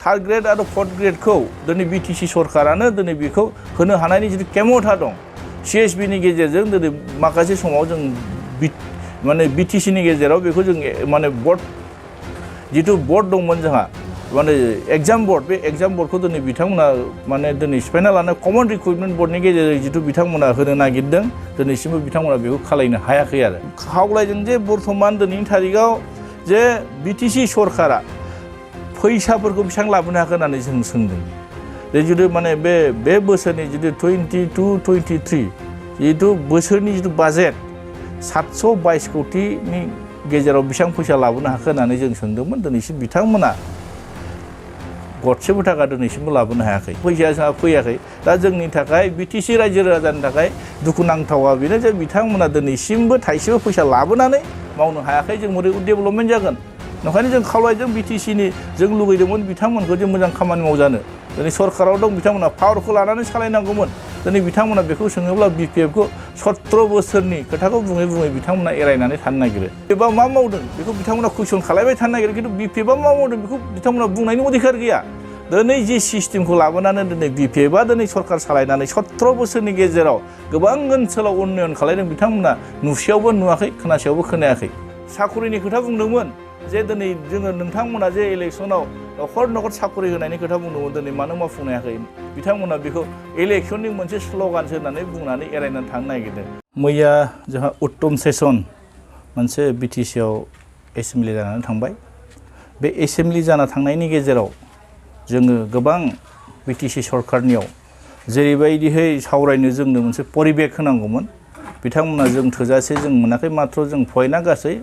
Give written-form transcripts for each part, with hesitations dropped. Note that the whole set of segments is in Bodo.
थार्ड ग्रेड आरो फोर्थ ग्रेडखौ दिनै BTC सरकारानो दिनै बेखौ होनो हानायनि जितु केमथा दं CSB नि गेजेरजों दिनै माखासे समाव जों माने BTC नि गेजेराव बेखौ जों माने बोर्ड जितु बोर्ड दंमोन जोंहा माने एग्जाम बोर्ड बे एग्जाम बोर्डखौ दिनै बिथांमोना माने दिनै सिफायना लानाय कमन रिक्रुटमेन्ट बोर्डनि गेजेरजों जितु बिथांमोना होनो नागिरदों दिनैसिमबो बिथांमोना बेखौ खालायनो हायाखै आरो खावलायदों जे बर्तमान दिनैनि तारिखाव जे BTC सरकारा फैसाफोरखौ बेसेबां लाबोनो हागोन होननानै जों सोंदों जे जुदि माने बे बोसोरनि जुदि 22-23 जितु बोसोरनि जितु बाजेट 722 कोटिनि गेजेराव बेसेबां फैसा लाबोनो हागोन होननानै जों सोंदोंमोन दिनैसिम बिथांमोना गरसेबो थाखा दिनैसिमबो लाबोनो हायाखै फैसाया जोंहा फैयाखै दा जोंनि थाखाय BTC रायजो राजानि थाखाय दुखुनांथावा बेनो जे बिथांमोना दिनैसिमबो थाइसेबो फैसा लाबोनानै मावनो हायाखै जों बोरै डेभेलपमेन्ट जागोन ओंखायनो जों खावलायदों BTC नि जों लुगैदोंमोन बिथांमोनखौ जे मोजां खामानि मावजानो दिनै सरकाराव दं बिथांमोना पावारखौ लानानै सालायनांगौमोन दिनै बिथांमोना बेखौ सोङोब्ला BPF खौ 17 बोसोरनि खोथाखौ बुङै बुङै बिथांमोना एरायनानै थानो नागिरो एबा मा मावदों बेखौ बिथांमोना कुइसन खालायबाय थानो नागिरो खिन्थु BPF आ मा मावदों बेखौ बिथांमोना बुंनायनि अधिकार गैया दिनै जे सिस्टेमखौ लाबोनानै दिनै BPF आ दिनै सरकार सालायनानै 17 बोसोरनि गेजेराव गोबां ओनसोलाव उन्नयन खालायदों बिथांमोना नुसेयावबो नुवाखै खोनासेयावबो खोनायाखै साखरिनि खोथा बुंदोंमोन जे दिनै जोङो नोंथांमोना जे इलेक्सनाव न'खर साखरि होनायनि खोथा बुंदोंमोन दिनै मानो मावफुंनो हायाखै बिथांमोना बेखौ इलेक्सननि मोनसे स्ल'गानसो होननानै बुंनानै एरायनानै थांनो नागिरदों मैया जोंहा उत्तम सेसन मोनसे BTC आव एसेमब्लि जानानै थांबाय बे एसेमब्लि जाना थांनायनि गेजेराव जोङो गोबां BTC सरकारनियाव जेरैबायदिहै सावरायनो जोंनो मोनसे परिबेक होनांगौमोन बिथांमोना जों थोजासे जों मोनाखै मात्र जों पइन्टआ गासै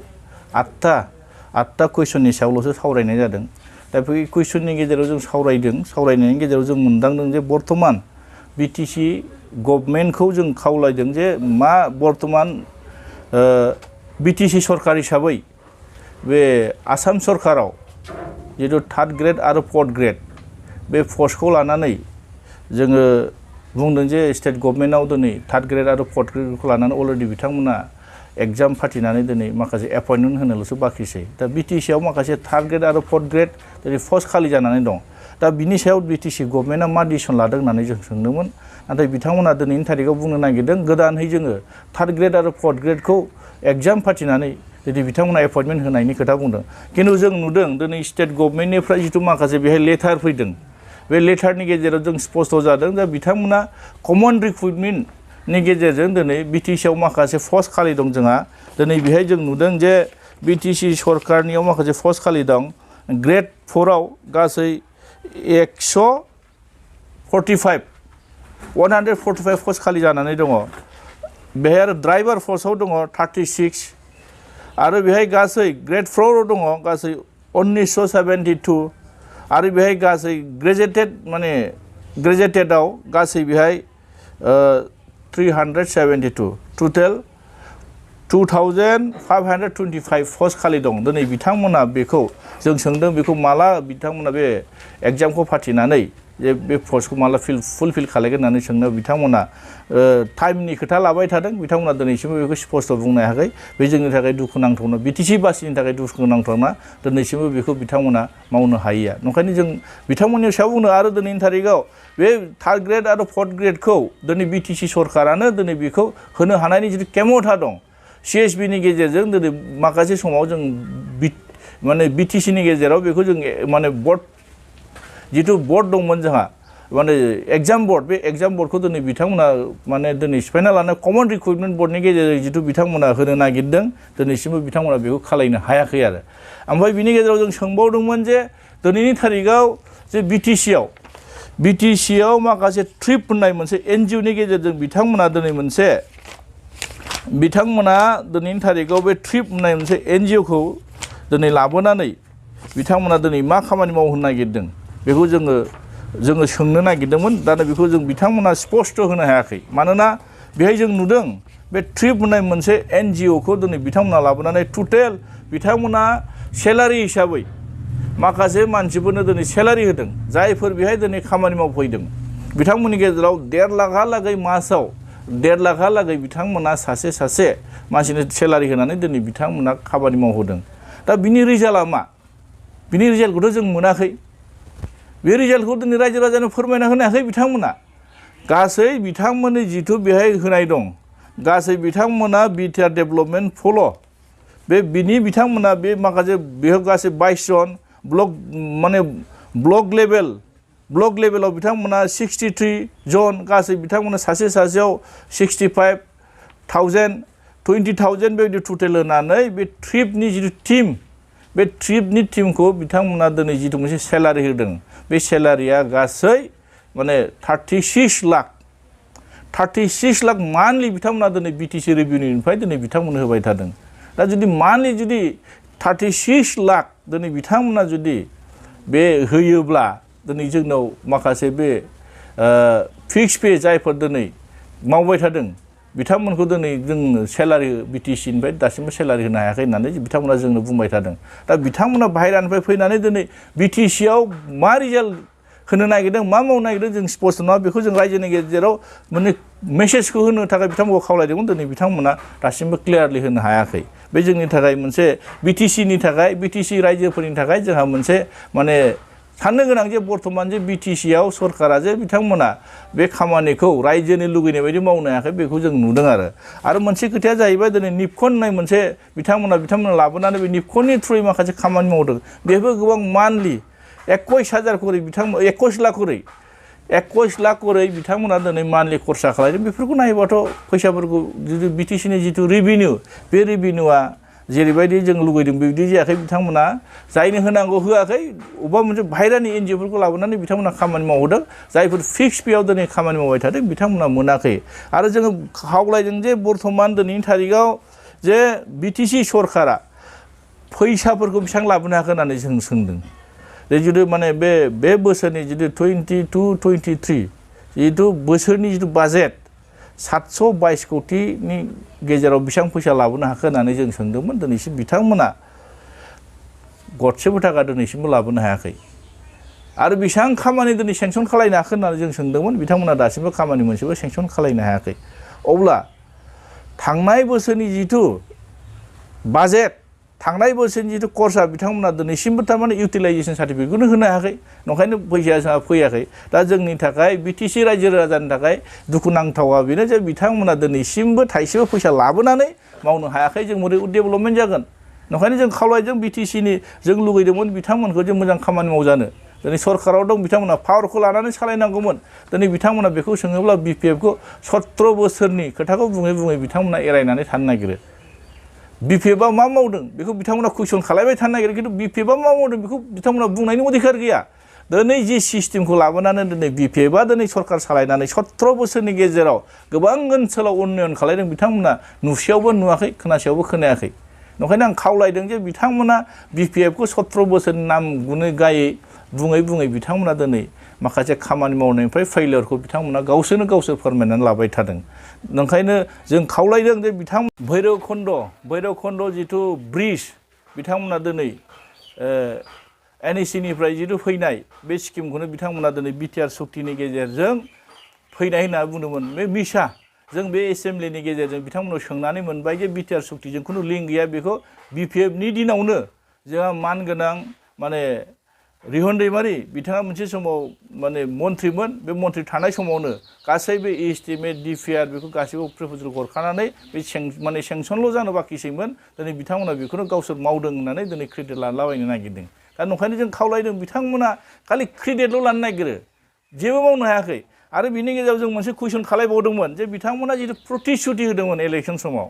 8टा कुइसननि सायावल'सो सावरायनाय जादों दा बे कुइसननि गेजेराव जों सावरायनायनि गेजेराव जों मोनदांदों जे बर्तमान BTC गभर्नमेन्टखौ जों खावलायदों जे मा बर्तमान BTC सरकार हिसाबै बे आसाम सरकाराव जितु थार्ड ग्रेड आरो फोर्थ ग्रेड बे पस्टखौ लानानै जोङो बुंदों जे स्टेट गभर्नमेन्टआव दिनै थार्ड ग्रेड आरो फोर्थ ग्रेडखौ लानानै अलरेडि बिथांमोना एग्जाम फाथिनानै दिनै माखासे एपइन्टमेन्ट होनोल'सो बाखिसै दा BTC आव माखासे थार्ड ग्रेड आरो फोर्थ ग्रेड दिनै पस्ट खालि जानानै दं दा बिनि सायाव BTC गभर्नमेन्टआ मा डिसिसन लादों होननानै जों सोंदोंमोन नाथाय बिथांमोना दिनैनि तारिखाव बुंनो नागिरदों गोदानहै जोङो थार्ड ग्रेड आरो फोर्थ ग्रेडखौ एग्जाम फाथिनानै जुदि बिथांमोना एपइन्टमेन्ट होनायनि खोथा बुंदों खिन्थु जों नुदों दिनै स्टेट गभर्नमेन्टनिफ्राय जितु माखासे बेहाय लेटार फैदों बे लेटारनि गेजेराव जों स्पष्ट जादों दा बिथांमोना कमन रिक्रुटमेन्टनि गेजेरजों दिनै BTC आव माखासे पस्ट खालि दं जोंहा दिनै बेहाय जों नुदों जे BTC सरकारनियाव माखासे पस्ट खालि दं ग्रेड 4 आव गासै 145 पस्ट खालि जानानै दङ बेहाय आरो ड्राइभार पस्टआव दङ 36 आरो बेहाय गासै ग्रेड 4 आव दङ गासै 1972 आरो बेहाय गासै ग्रेजुएटेडआव गासै बेहाय 372 टोटल 2525 पस्ट खालि दं दिनै बिथांमोना बेखौ जों सोंदों बेखौ माला बिथांमोना बे एग्जामखौ फाथिनानै जे बे पस्टखौ माला फुलफिल खालायगोन होननानै सोंनायाव बिथांमोना टाइमनि खोथा लाबाय थादों बिथांमोना दिनैसिमबो बेखौ स्पष्ट बुंनो हायाखै बे जोंनि थाखाय दुखुनांथावना BTC बासिनि थाखाय दुखुनांथावना दिनैसिमबो बेखौ बिथांमोना मावनो हायैया ओंखायनो जों बिथांमोननि सायाव बुंनो आरो दिनैनि तारिखाव बे थार्ड ग्रेड आरो फोर्थ ग्रेडखौ दिनै BTC सरकारानो दिनै बेखौ होनो हानायनि जितु केमथा दं CSB नि गेजेरजों दिनै माखासे समाव जों माने BTC नि गेजेराव बेखौ जों माने बोर्ड जितु बोर्ड दंमोन जोंहा माने एग्जाम बोर्ड बे एग्जाम बोर्डखौ दिनै बिथांमोना माने दिनै सिफायना लानाय कमन रिक्रुटमेन्ट बोर्डनि गेजेरजों जितु बिथांमोना होनो नागिरदों दिनैसिमबो बिथांमोना बेखौ खालायनो हायाखै आरो ओमफ्राय बिनि गेजेराव जों सोंबावदोंमोन जे दिनैनि तारिखाव जे BTC आव माखासे ट्रिप होननाय मोनसे NGO नि गेजेरजों बिथांमोना दिनैनि तारिखाव बे ट्रिप होननाय मोनसे NGO खौ दिनै लाबोनानै बिथांमोना दिनै मा खामानि मावहोनो नागिरदों बेखौ जोङो सोंनो नागिरदोंमोन दा बेखौ जों बिथांमोना स्पष्ट होनो हायाखै मानोना बेहाय जों नुदों बे ट्रिप होननाय मोनसे NGO खौ दिनै बिथांमोना लाबोनानै टोटेल बिथांमोना सेलारि हिसाबै माखासे मानसिफोरनो दिनै सेलारि होदों जायफोर बेहाय दिनै खामानि मावफैदों बिथांमोननि गेजेराव 1.5 लाखहालागै मासाव 1.5 लाखहालागै बिथांमोना सासे मानसिनो सेलारि होनानै दिनै बिथांमोना खामानि मावहोदों दा बिनि रिजाल्टआ मा बिनि रिजाल्टखौथ' जों मोनाखै बे रिजाल्टखौ दिनै रायजो राजानो फोरमायना होनो हायाखै बिथांमोना गासै बिथांमोननि जिथु बेहाय होनाय दं गासै बिथांमोना बिटिआर डेभेलपमेन्ट फल' बिनि बिथांमोना बे माखासे बेयाव गासै 22 जन ब्लक लेभेलाव बिथांमोना 63 जन गासै बिथांमोना सासे सासेयाव 65,000 20,000 बेबायदि टटेल होनानै बे ट्रिपनि जिथु टीम बे ट्रिपनि टीमखौ बिथांमोना दिनै जिथु मोनसे सेलारि होदों बे सेलारिया गासै माने 36 लाख मान्थलि बिथांमोना दिनै बिटिसि रेभिनिउनिफ्राय दिनै बिथांमोननो होबाय थादों दा जुदि मान्थलि जुदि 36 लाख दिनै बिथांमोना जुदि बे होयोब्ला दिनै जोंनाव माखासे बे फिक्स पे जायफोर दिनै मावबाय थादों बिथांमोनखौ दिनै जों सेलारि बिटिसिनिफ्राय दासिमबो सेलारि होनो हायाखै होननानै बिथांमोना जोंनो बुंबाय थादों दा बिथांमोना बाहेरानिफ्राय फैनानै दिनै बिटिसिआव मा रिजाल्ट होनो नागिरदों मा मावनो नागिरदों जों स्पष्ट नङा बेखौ जों रायजोनि गेजेराव माने मेसेजखौ होनो थाखाय बिथांमोनखौ खावलायदोंमोन दिनै बिथांमोना दासिमबो क्लियारलि होनो हायाखै बे जोंनि थाखाय मोनसे बिटिसिनि थाखाय बिटिसि रायजोफोरनि थाखाय जोंहा मोनसे माने साननो गोनां जे बर्तमान जे बिटिसिआव सरकारा जे बिथांमोना बे खामानिखौ रायजोनि लुगैनाय बायदि मावनो हायाखै बेखौ जों नुदों आरो मोनसे खोथाया जाहैबाय दिनै निपकन होननाय मोनसे बिथांमोना लाबोनानै बे निपकननि थ्रुयै माखासे खामानि मावदों बेबो गोबां मान्थलि 21,000 करै बिथांमोन 21 लाख करै बिथांमोना दिनै मान्थलि खरसा खालामदों बेफोरखौ नायोबाथ' फैसाफोरखौ जितु बिटिसिनि जितु रेभिनिउ बे रेभिनिउआ जेरैबायदि जों लुगैदों बेबायदि जायाखै बिथांमोना जायनो होनांगौ होआखै अबेबा मोनसे बाहेरानि एनजिअफोरखौ लाबोनानै बिथांमोना खामानि मावदों जायफोर फिक्स पेआव दिनै खामानि मावबाय थादों बिथांमोना मोनाखै आरो जोङो खावलायदों जे बर्तमान दिनैनि थारिखआव जे बिटिसि सरकारा फैसाफोरखौ बेसेबां लाबोनो हाखो होननानै जों सोंदों जुदि माने बे बोसोरनि जितु 22-23 जितु बोसोरनि जितु बाजेट 722 कोटिनि गेजेराव बेसेबां फैसा लाबोनो हाखो होननानै जों सोंदोंमोन दिनैसिम बिथांमोना गरसेबो थाखा दिनैसिमबो लाबोनो हायाखै आरो बेसेबां खामानि दिनै सेंसन खालायनो हाखो होननानै जों सोंदोंमोन बिथांमोना दासिमबो खामानि मोनसेबो सेंसन खालायनो हायाखै अब्ला थांनाय बोसोरनि जितु बाजेट थांनाय बोसोरनि जितु खरसा बिथांमोना दिनैसिमबो थारमाने इउटिलाइजेसन सार्टिफिकेटखौनो होनो हायाखै नंखायनो फैसाया जोंहा फैयाखै दा जोंनि थाखाय बिटिसि रायजो राजानि थाखाय दुखुनांथावा बेनो जे बिथांमोना दिनैसिमबो थाइसेबो फैसा लाबोनानै मावनो हायाखै जों बोरै डेभेलपमेन्ट जागोन नंखायनो जों खावलायदों बिटिसिनि जों लुगैदोंमोन बिथांमोनखौ जे मोजां खामानि मावजानो दिनै सरकाराव दं बिथांमोना पावारखौ लानानै सालायनांगौमोन दिनै बिथांमोना बेखौ सोङोब्ला बिपिएफखौ 17 बोसोरनि खोथाखौ बुङै बिथांमोना एरायनानै थानो नागिरो बिपिएफआ मा मावदों बेखौ बिथांमोना कुइसन खालामबाय थानो नागिरो खिन्थु बिपिएफआ मा मावदों बेखौ बिथांमोना बुंनायनि अधिकार गैया दिनै जि सिस्टेमखौ लाबोनानै दिनै बिपिएफआ दिनै सरकार सालायनानै 17 बोसोरनि गेजेराव गोबां ओनसोलाव उन्नयन खालामदों बिथांमोना नुसेयावबो नुवाखै खोनासेयावबो खोनायाखै नंखायनो आं खावलायदों जे बिथांमोना बिपिएफखौ 17 बोसोरनि नाम गुनै गायै बुङै बिथांमोना दिनै माखासे खामानि मावनायनिफ्राय फेलियरखौ बिथांमोना गावसोर फोरमायनानै लाबाय थादों नंखायनो जों खावलायदों जे भैरबखुन्द जिथु ब्रिज बिथांमोना दिनै NEC-निफ्राय जिथु फैनाय बे स्किमखौनो बिथांमोना दिनै बिटिआर सुक्तिनि गेजेरजों फैनाय होनना बुंदोंमोन बे मिसा जों बे एसेम्ब्लिनि गेजेरजों बिथांमोनाव सोंनानै मोनबाय जे बिटिआर सुक्तिजों खुनु लिंक गैया बेखौ बिपिएफनि दिनावनो जोंहा मानगोनां माने रिहन दैमारि बिथाङा मोनसे समाव माने मन्थ्रिमोन बे मन्थ्रि थानाय समावनो गासैबो एस्टिमेट डिपिआर बेखौ गासैबो प्रप'जाल हरखानानै बे माने सेंसनल' जानो बाखिसैमोन दिनै बिथांमोना बेखौनो गावसोर मावदों होननानै दिनै क्रेडिट लालाबायनो नागिरदों दा नंखायनो जों खावलायदों बिथांमोना खालि क्रेडिटल' लानो नागिरो जेबो मावनो हायाखै आरो बिनि गेजेराव जों मोनसे कुइसन खालायबावदोंमोन जे बिथांमोना जिथु प्रतिश्रुति होदोंमोन इलेक्सन समाव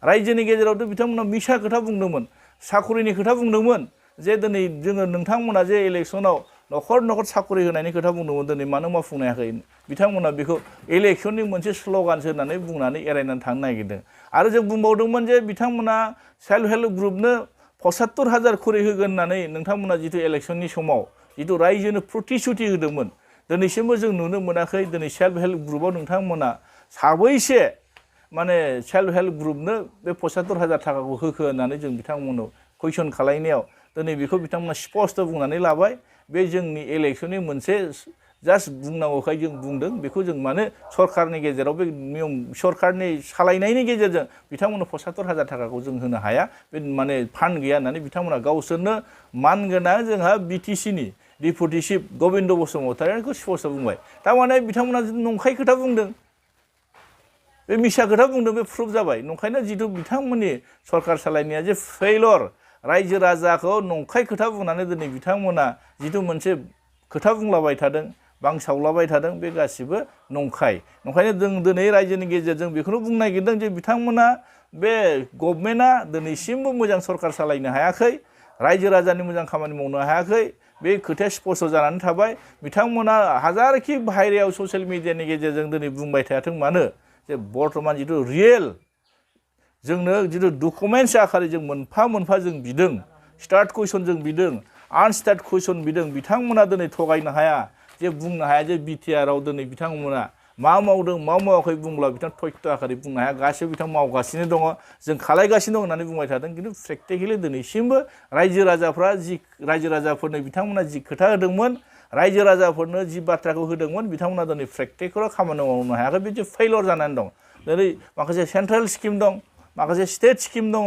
रायजोनि गेजेरावथ' बिथांमोना मिसा खोथा बुंदोंमोन साखरिनि खोथा बुंदोंमोन जे दिनै जोङो नोंथांमोना जे इलेक्सनाव न'खर साखरि होनायनि खोथा बुंदोंमोन दिनै मानो मावफुंनो हायाखै बिथांमोना बेखौ इलेक्सननि मोनसे स्ल'गानसो होननानै बुंनानै एरायनानै थांनो नागिरदों आरो जों बुंबावदोंमोन जे बिथांमोना सेल्फ हेल्प ग्रुपनो 75,000 खरि होगोन होननानै नोंथांमोना जिथु इलेक्सननि समाव जिथु रायजोनो प्रतिश्रुति होदोंमोन दिनैसिमबो जों नुनो मोनाखै दिनै सेल्फ हेल्प ग्रुपआव नोंथांमोना साबैसे माने सेल्फ हेल्प ग्रुपनो बे 75,000 थाखाखौ होखो होननानै जों बिथांमोननाव कुइसन खालायनायाव दिनै बेखौ बिथांमोना स्पष्ट बुंनानै लाबाय बे जोंनि इलेक्सननि मोनसे जास्ट बुंनांगौखाय जों बुंदों बेखौ जों माने सरकारनि गेजेराव बे नियम सरकारनि सालायनायनि गेजेरजों बिथांमोननो 75,000 थाखाखौ जों होनो हाया बे माने फान्ड गैया होननानै बिथांमोना गावसोरनो मानगोनां जोंहा बिटिसिनि डिपुटि चिफ गबिन्द बसुमतारिखौ स्पष्ट बुंबाय थारमाने बिथांमोना नंखाय खोथा बुंदों बे मिसा खोथा बुंदों बे प्रुफ जाबाय नंखायनो जिथु बिथांमोननि सरकार सालायनाया जे फेलर रायजो राजाखौ नंखाय खोथा बुंनानै दिनै बिथांमोना जिथु मोनसे खोथा बुंलाबाय थादों बांसावलाबाय थादों बे गासिबो नंखायनो जों दिनै रायजोनि गेजेरजों बेखौनो बुंनो नागिरदों जे बिथांमोना बे गभर्नमेन्टआ दिनैसिमबो मोजां सरकार सालायनो हायाखै रायजो राजानि मोजां खामानि मावनो हायाखै बे खोथाया स्पष्ट जानानै थाबाय बिथांमोना हाजारखि बाहेरायाव ससियेल मिडियानि गेजेरजों दिनै बुंबाय थायाथों मानो जे बर्तमान जिथु रियेल जोंनो जिथु डकुमेन्टस आखारै जों मोनफा मोनफा जों बिदों स्टार्ट कुइसन जों बिदों आनस्टार्ट कुइसन बिदों बिथांमोना दिनै थगायनो हाया जे बुंनो हाया जे बिटिआरआव दिनै बिथांमोना मा मावदों मा मावाखै बुंब्ला बिथां तथ्य आखारै बुंनो हाया गासिबो बिथां मावगासिनो दङ जों खालायगासिनो दं होननानै बुंबाय थादों खिन्थु प्रेक्टिकेलि दिनैसिमबो रायजो राजाफोरनो बिथांमोना जि खोथा होदोंमोन रायजो राजाफोरनो जि बाथ्राखौ होदोंमोन बिथांमोना दिनै प्रेक्टिकेलाव खामानि मावनो हायाखै बे जे फेलर जानानै दं दिनै माखासे सेन्ट्रेल स्किम दं माखासे स्टेट स्किम दङ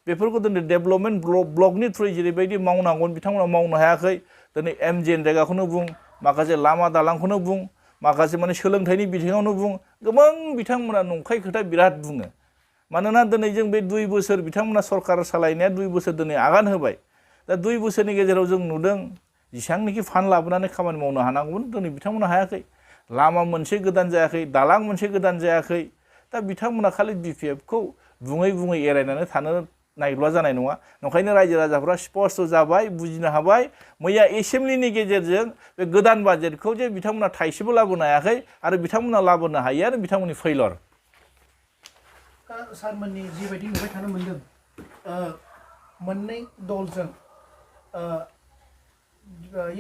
बेफोरखौ दिनै डेभेलपमेन्ट ब्लकनि थ्रुयै जेरैबायदि मावनांगौमोन बिथांमोना मावनो हायाखै दिनै MCLA बुं माखासे लामा दालांखौनो बुं माखासे माने सोलोंथाइनि बिथिङावनो बुं गोबां बिथांमोना नंखाय खोथा बिराद बुङो मानोना दिनै जों बे 2 बोसोर बिथांमोना सरकार सालायनाया 2 बोसोर दिनै आगान होबाय दा 2 बोसोरनि गेजेराव जों नुदों जेसांनिखि फान्ड लाबोनानै खामानि मावनो हानांगौमोन दिनै बिथांमोना हायाखै लामा मोनसे गोदान जायाखै दालां मोनसे गोदान जायाखै दा बिथांमोना खालि BPFखौ बुङै एरायनानै थानो नायब्ला जानाय नङा नंखायनो रायजो राजाफ्रा स्पष्ट जाबाय बुजिनो हाबाय मैया एसेम्बलिनि गेजेरजों बे गोदान बाजेटखौ जे बिथांमोना थाइसेबो लाबोनो हायाखै आरो बिथांमोना लाबोनो हायो आरो बिथांमोननि फेलर सारमोननि जिबायदि नुबाय थानो मोनदों मोननै दलजों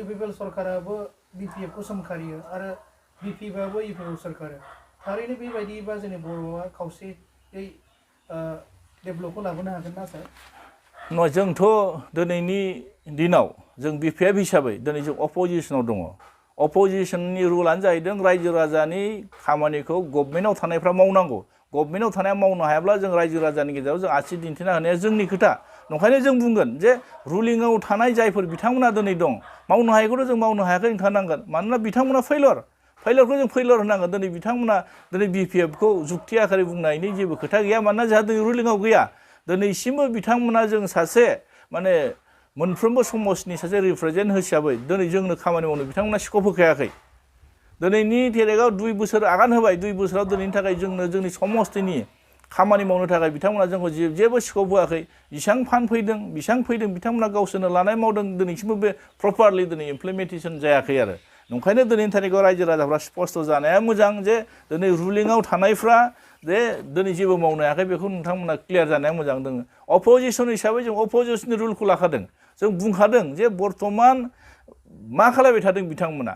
UPPL सरकाराबो BPFखौ सोमखारियो आरो BPFआबो UPPL सरकारा थारैनो बेबायदिबा जोंनि बर'आ खावसेयै डेभेलपखौ लाबोनो हागोन ना सार जोंथ' दिनैनि दिनाव जों BPF हिसाबै दिनै जों अपोजिशनाव दङ अपोजिशननि रुलानो जाहैदों रायजो राजानि खामानिखौ गभर्नमेन्टआव थानायफ्रा मावनांगौ गभर्नमेन्टआव थानाया मावनो हायाब्ला जों रायजो राजानि गेजेराव जों आसि दिन्थिना होनाया जोंनि खोथा नंखायनो जों बुंगोन जे रुलिंआव थानाय जायफोर बिथांमोना दिनै दं मावनो हायैखौथ' जों मावनो हायाखै होनखानांगोन मानोना बिथांमोना फेलरखौ जों फेलर होनांगोन दिनै बिथांमोना दिनै BPFखौ जुक्ति आखारै बुंनायनि जेबो खोथा गैया मानोना जोंहा दिनै रुलिंआव गैया दिनैसिमबो बिथांमोना जों सासे माने मोनफ्रोमबो समाजनि सासे रिप्रेजेन्ट हिसाबै दिनै जोंनो खामानि मावनो बिथांमोना स्कप होखायाखै दिनैनि तारिखाव 2 बोसोर आगान होबाय 2 बोसोराव दिनैनि थाखाय जोंनो जोंनि समस्तिनि खामानि मावनो थाखाय बिथांमोना जोंखौ जेबो स्कप होआखै जेसेबां फान्ड फैदों बेसेबां फैदों बिथांमोना गावसोरनो लानाय मावदों दिनैसिमबो बे प्रपारलि दिनै इमप्लिमेन्टेसन जायाखै आरो नंखायनो दिनैनि तारिखाव रायजो राजाफ्रा स्पष्ट जानाया मोजां जे दिनै रुलिंआव थानायफ्रा जे दिनै जेबो मावनो हायाखै बेखौ नोंथांमोना क्लियार जानाया मोजां दङ अपोजिशन हिसाबै जों अपोजिशननि रुलखौ लाखादों जों बुंखादों जे बर्तमान मा खालामबाय थादों बिथांमोना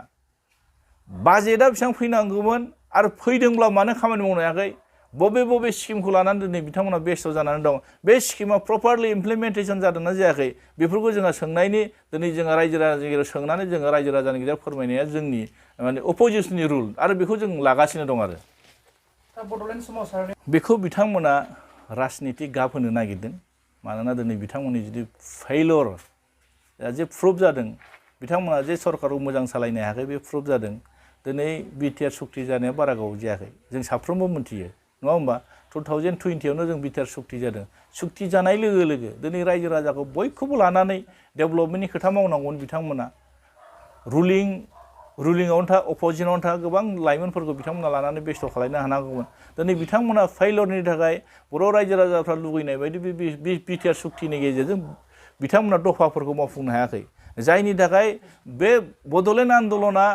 बाजेटआ बेसेबां फैनांगौमोन आरो फैदोंब्ला मानो खामानि मावनो हायाखै बबे स्किमखौ लानानै दिनै बिथांमोना बेस्थ जानानै दं बे स्किमा प्रपारलि इमप्लिमेन्टेसन जादोंना जायाखै बेफोरखौ जोंहा सोंनायनि दिनै जोंहा रायजो राजानि गेजेराव सोंनानै जोङो रायजो राजानि गेजेराव फोरमायनाया जोंनि माने अपोजिशननि रुल आरो बेखौ जों लागासिनो दं आरो बड'लेण्ड सोमावसारनाय बेखौ बिथांमोना राजनितिक गाब होनो नागिरदों मानोना दिनै बिथांमोननि जुदि फेलर जे प्रुफ जादों बिथांमोना जे सरकारखौ मोजां सालायनो हायाखै बे प्रुफ जादों दिनै BTR सुक्ति जानाया बारा गोबाव जायाखै जों साफ्रोमबो मिथियो नङा होमबा 2020आवनो जों BTR सुक्ति जादों सुक्ति जानाय लोगो लोगो दिनै रायजो राजाखौ बयखौबो लानानै डेभेलपमेन्टनि खोथा मावनांगौमोन बिथांमोना रुलिंआवनो था अपोजिशनावनो था गोबां लाइमोनफोरखौ बिथांमोना लानानै बेस्थ खालायनो हानांगौमोन दिनै बिथांमोना फेलरनि थाखाय बर' रायजो राजाफ्रा लुगैनाय बायदि बे BTR सुक्तिनि गेजेरजों बिथांमोना दफाफोरखौ मावफुंनो हायाखै जायनि थाखाय बे बड'लेण्ड आन्दलना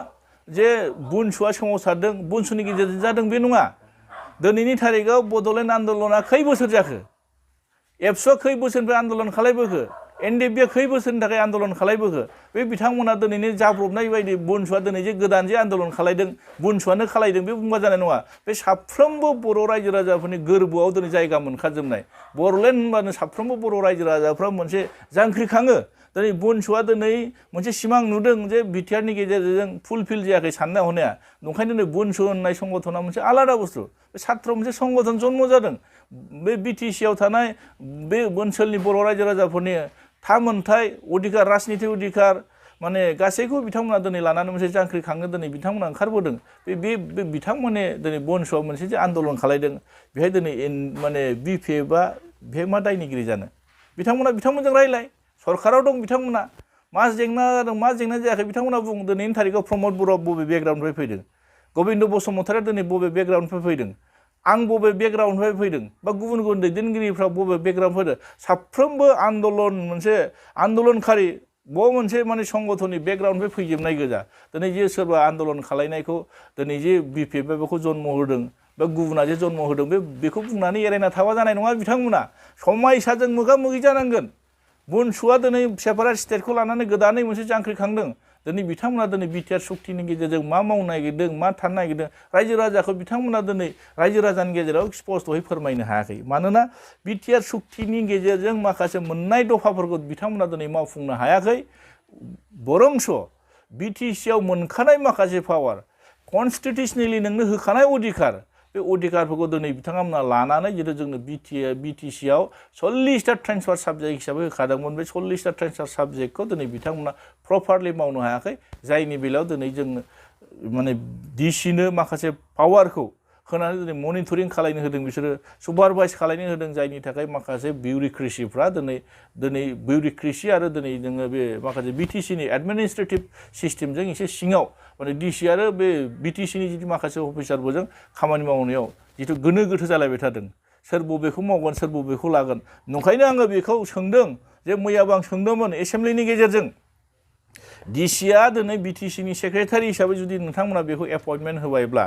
जे बुनसुआ सोमावसारदों बुनसुनि गेजेरजों जादों बे नङा दिनैनि तारिखाव बड'लेण्ड आन्दलना खै बोसोर जाखो एबसुआ खै बोसोरनिफ्राय आन्दलन खालायबोखो NDPआ खै बोसोरनि थाखाय आन्दलन खालायबोखो बे बिथांमोना दिनैनि जाब्रबनाय बायदि बुनसुआ दिनै जे गोदान जे आन्दलन खालायदों बुनसुआनो खालायदों बे बुंबा जानाय नङा बे साफ्रोमबो बर' रायजो राजाफोरनि गोरबोआव दिनै जायगा मोनखाजोबनाय बड'लेण्ड होनबानो साफ्रोमबो बर' रायजो राजाफ्रा मोनसे जांख्रिखाङो दिनै बुनसुआ दिनै मोनसे सिमां नुदों जे BTRनि गेजेरजों फुलफिल जायाखै साननाय हनाया ओंखायनो दिनै बुनसु होननाय संगठना मोनसे आलादा बुस्थु बे सात्र मोनसे संगठन जन्म जादों बे BTCआव थानाय बे ओनसोलनि बर' रायजो राजाफोरनि थामोनथाय अधिकार राजनितिक अधिकार माने गासैखौ बिथांमोना दिनै लानानै मोनसे जांख्रिखांनो दिनै बिथांमोना ओंखारबोदों बे बिथांमोननि दिनै बनस'आ मोनसे जे आन्दलन खालायदों बेहाय दिनै माने बिपिएफ बा बेहाय मा दायनिगिरि जानो बिथांमोनजों रायलाय सरकाराव दं बिथांमोना मा जेंना जादों मा जेंना जायाखै बिथांमोना बुं दिनैनि थारिखआव प्रमद बर'आ बबे बेकग्राउन्डनिफ्राय फैदों गबिन्द बसुमतारिया दिनै बबे बेकग्राउन्डनिफ्राय फैदों आं बबे बेकग्राउन्डनिफ्राय फैदों बा गुबुन गुबुन दैदेनगिरिफ्रा बबे बेकग्राउन्ड फैदों साफ्रोमबो आन्दलन मोनसे आन्दलनखारि मोनसे माने संगठननि बेकग्राउन्डनिफ्राय फैजोबनाय गोजा दिनै जे सोरबा आन्दलन खालायनायखौ दिनै जे बिपिएफ बेखौ जन्म होदों बा गुबुना जे जन्म होदों बेखौ बुंनानै एरायना थाबा जानाय नङा बिथांमोना समायसाजों मोगा मोगि जानांगोन बनस'आ दिनै सेपारेट स्टेटखौ लानानै गोदानै मोनसे जांख्रिखांदों दिनै बिथांमोना दिनै बिटिआर सुक्तिनि गेजेरजों मा मावनो नागिरदों मा थानो नागिरदों रायजो राजाखौ बिथांमोना दिनै रायजो राजानि गेजेराव स्पष्टयै फोरमायनो हायाखै मानोना बिटिआर सुक्तिनि गेजेरजों माखासे मोननाय दफाफोरखौ बिथांमोना दिनै मावफुंनो हायाखै बरंस बिटिसिआव मोनखानाय माखासे पावार कनस्टिटिउसनेलि नोंनो होखानाय अधिकार बे अधिकारफोरखौ दिनै बिथांमोना लानानै जितु जोंनो बिटिसिआव 40टा ट्रेन्सफार साबजेक्ट हिसाबै होखादोंमोन बे 40टा ट्रेन्सफार साबजेक्टखौ दिनै बिथांमोना प्रपारलि मावनो हायाखै जायनि बेलायाव दिनै जोंनो माने डिसिनो माखासे पावारखौ होनानै दिनै मनिटरिं खालायनो होदों बिसोरो सुपारभाइज खालायनो होदों जायनि थाखाय माखासे बिउरोक्रेसिफ्रा दिनै बिउरोक्रेसि आरो दिनै जोङो बे माखासे बिटिसिनि एडमिनिस्ट्रेटिभ सिस्टेमजों एसे सिङाव माने डिसि आरो बे बिटिसिनि जितु माखासे अफिसारफोरजों खामानि मावनायाव जितु गोनो गोथो जालायबाय थादों सोर बबेखौ मावगोन सोर बबेखौ लागोन नंखायनो आङो बेखौ सोंदों जे मैयाबो आं सोंदोंमोन एसेमब्लिनि गेजेरजों डिसिआ दिनै बिटिसिनि सेक्रेटारि हिसाबै जुदि नोंथांमोना बेखौ एपइन्टमेन्ट होबायब्ला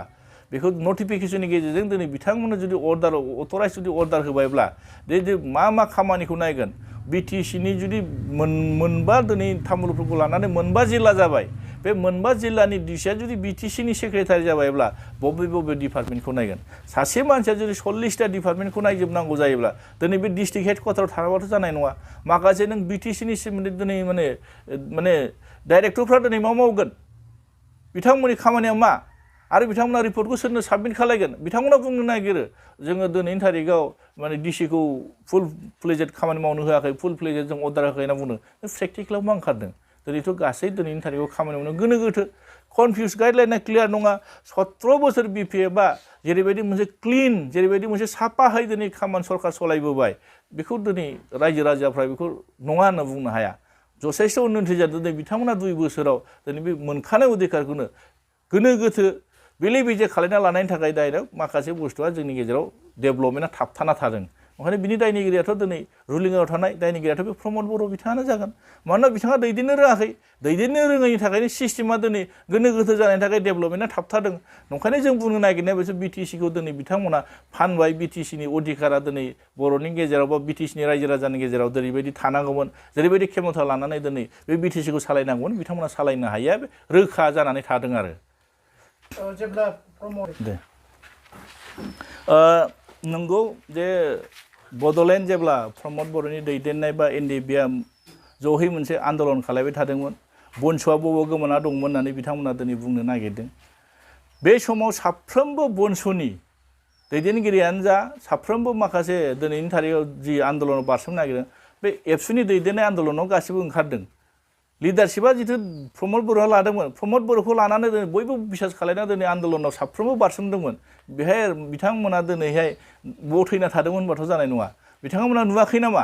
बेखौ नटिफिकेशननि गेजेरजों दिनै बिथांमोननो जुदि अथराइज जुदि अर्डार होबायब्ला जे मा खामानिखौ नायगोन बिटिसिनि जुदि मोनबा दिनै तामुलपुरखौ लानानै मोनबा जिल्ला जाबाय बे मोनबा जिल्लानि डिसिआ जुदि बिटिसिनि सेक्रेटारि जाबायब्ला बबे डिपार्टमेन्टखौ नायगोन सासे मानसिया जुदि 40टा डिपार्टमेन्टखौ नायजोबनांगौ जायोब्ला दिनै बे डिस्ट्रिक्ट हेडक्वार्टाराव थानाबाथ' जानाय नङा माखासे नों बिटिसिनि सोमोन्दै दिनै माने डाइरेक्टरफ्रा दिनै मा मावगोन बिथांमोननि खामानिया मा आरो बिथांमोना रिपर्टखौ सोरनो साबमिट खालायगोन बिथांमोना बुंनो नागिरो जोङो दिनैनि थारिखआव माने डिसिखौ फुल फ्लेजेड खामानि मावनो होआखै फुल फ्लेजेड जों अर्डार होआखै होनना बुंदों प्रेक्टिकेलाव मा ओंखारदों दिनैथ' गासै दिनैनि थारिखआव खामानि मावनो गोनो गोथो कनफिउज गाइडलाइना क्लियार नङा 17 बोसोर बिपिएफआ जेरैबायदि मोनसे क्लिन जेरैबायदि मोनसे साफायै दिनै खामानि सरकार सलायबोबाय बेखौ दिनै रायजो राजाफ्रा बेखौ नङा होनना बुंनो हाया जथेस्थ' उन्नति जादों दिनै बिथांमोना 2 बोसोराव दिनै बे मोनखानाय अधिकारखौनो गोनो गोथो बेले बेजे खालायना लानायनि थाखाय डाइरेक्ट माखासे बुस्थुआ जोंनि गेजेराव डेभेलपमेन्टआ थाबथाना थादों ओंखायनो बिनि दायनिगिरियाथ' दिनै रुलिंआव थानाय दायनिगिरियाथ' बे प्रमद बर' बिथाङानो जागोन मानोना बिथाङा दैदेननो रोङाखै दैदेननो रोङैनि थाखायनो सिस्टेमा दिनै गोनो गोथो जानायनि थाखाय डेभेलपमेन्टआ थाबथादों ओंखायनो जों बुंनो नागिरनाय बिसोर बिटिसिखौ दिनै बिथांमोना फानबाय बिटिसिनि अधिकारा दिनै बर'नि गेजेराव बा बिटिसिनि रायजो राजानि गेजेराव जेरैबायदि थानांगौमोन जेरैबायदि खेमथा लानानै दिनै बे बिटिसिखौ सालायनांगौमोन बिथांमोना सालायनो हायिया रोखा जानानै थादों आरो जेब्ला प्रमद दे नंगौ जे बड'लेण्ड जेब्ला प्रमद बर'नि दैदेननाय बा एनडिएफबिआ जयै मोनसे आन्दलन खालायबाय थादोंमोन बनस'आ बबाव गोमाना दंमोन होननानै बिथांमोना दिनै बुंनो नागिरदों बे समाव साफ्रोमबो बनस'नि दैदेनगिरियानो जा साफ्रोमबो माखासे दिनैनि थारिखआव जि आन्दलनाव बारसोमनो नागिरदों बे एबसुनि दैदेननाय आन्दलनाव गासिबो ओंखारदों लिडारशिपआ जिथु प्रमद बर'आ लादोंमोन प्रमद बर'खौ लानानै दिनै बयबो बिसास खालायना दिनै आन्दलनाव साफ्रोमबो बारसोमदोंमोन बेहाय बिथांमोना दिनैहाय बथैना थादोंमोन होनबाथ' जानाय नङा बिथांमोना नुवाखै नामा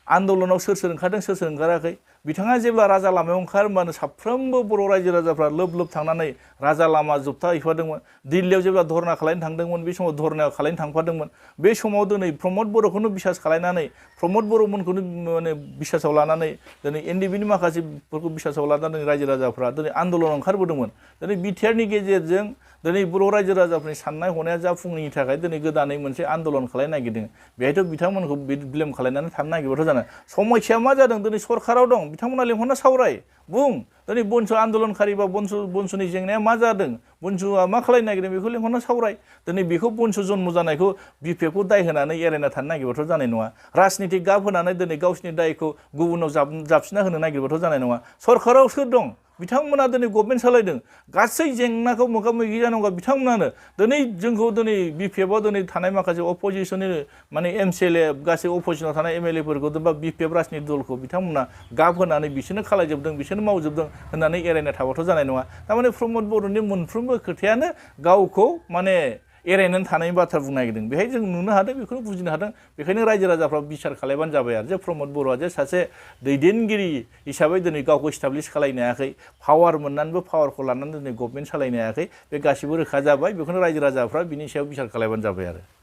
आन्दलनाव सोर ओंखारदों सोर ओंखाराखै बिथाङा जेब्ला राजा लामायाव ओंखार होनबानो साफ्रोमबो बर' रायजो राजाफ्रा लोब थांनानै राजा लामा जोबथा हैफादोंमोन दिल्लीयाव जेब्ला धरना खालायनो थांदोंमोन बे समाव धरनायाव खालायनो थांफादोंमोन बे समाव दिनै प्रमद बर'खौनो बिसास खालायनानै प्रमद बर'मोनखौनो माने बिसासाव लानानै दिनै एनडिएफबिनि माखासेफोरखौ बिसासाव लानानै रायजो राजाफ्रा दिनै आन्दलनाव ओंखारबोदोंमोन दिनै बिटिआरनि गेजेरजों दिनै बर' रायजो राजाफोरनि साननाय हनाया जाफुङैनि थाखाय दिनै गोदानै मोनसे आन्दलन खालायनो नागिरदों बेहायथ' बिथांमोनखौ ब्लेम खालायनानै थानो नागिरबाथ' जानो समस्याया मा जादों दिनै सरकाराव दं बिथांमोना लेंहरना सावराय बुं दिनै बनस' आन्दलनखारि बा बनस'नि जेंनाया मा जादों बनस'आ मा खालायनो नागिरदों बेखौ लेंहरना सावराय दिनै बेखौ बनस' जन्म जानायखौ बिपिएफखौ दाय होनानै एरायना थानो नागिरबाथ' जानाय नङा राजनितिक गाब होनानै दिनै गावसिनि दायखौ गुबुनाव जाबसिना होनो नागिरबाथ' जानाय नङा सरकाराव सोर दं बिथांमोना दिनै गभर्नमेन्ट सालायदों गासै जेंनाखौ मोगा मोगि जानांगौ बिथांमोनानो दिनै जोंखौ दिनै बिपिएफआव दिनै थानाय माखासे अपोजिशननि माने MCLA गासै अपोजिशनाव थानाय MLA फोरखौ बा बिपिएफ राजनिति दलखौ बिथांमोना गाब होनानै बिसोरनो खालायजोबदों बिसोरनो मावजोबदों होननानै एरायना थाबाथ' जानाय नङा थारमाने प्रमद बर'नि मोनफ्रोमबो खोथायानो गावखौ माने एरायनानै थानायनि बाथ्रा बुंनो नागिरदों बेहाय जों नुनो हादों बेखौनो बुजिनो हादों बेखायनो रायजो राजाफ्रा बिसार खालायबानो जाबाय आरो जे प्रमद बर'आ जे सासे दैदेनगिरि हिसाबै दिनै गावखौ इस्टाब्लिश खालायनो हायाखै पावार मोननानैबो पावारखौ लानानै दिनै गभर्नमेन्ट सालायनो हायाखै बे गासिबो रोखा जाबाय बेखौनो रायजो राजाफ्रा बिनि सायाव बिसार खालायबानो जाबाय आरो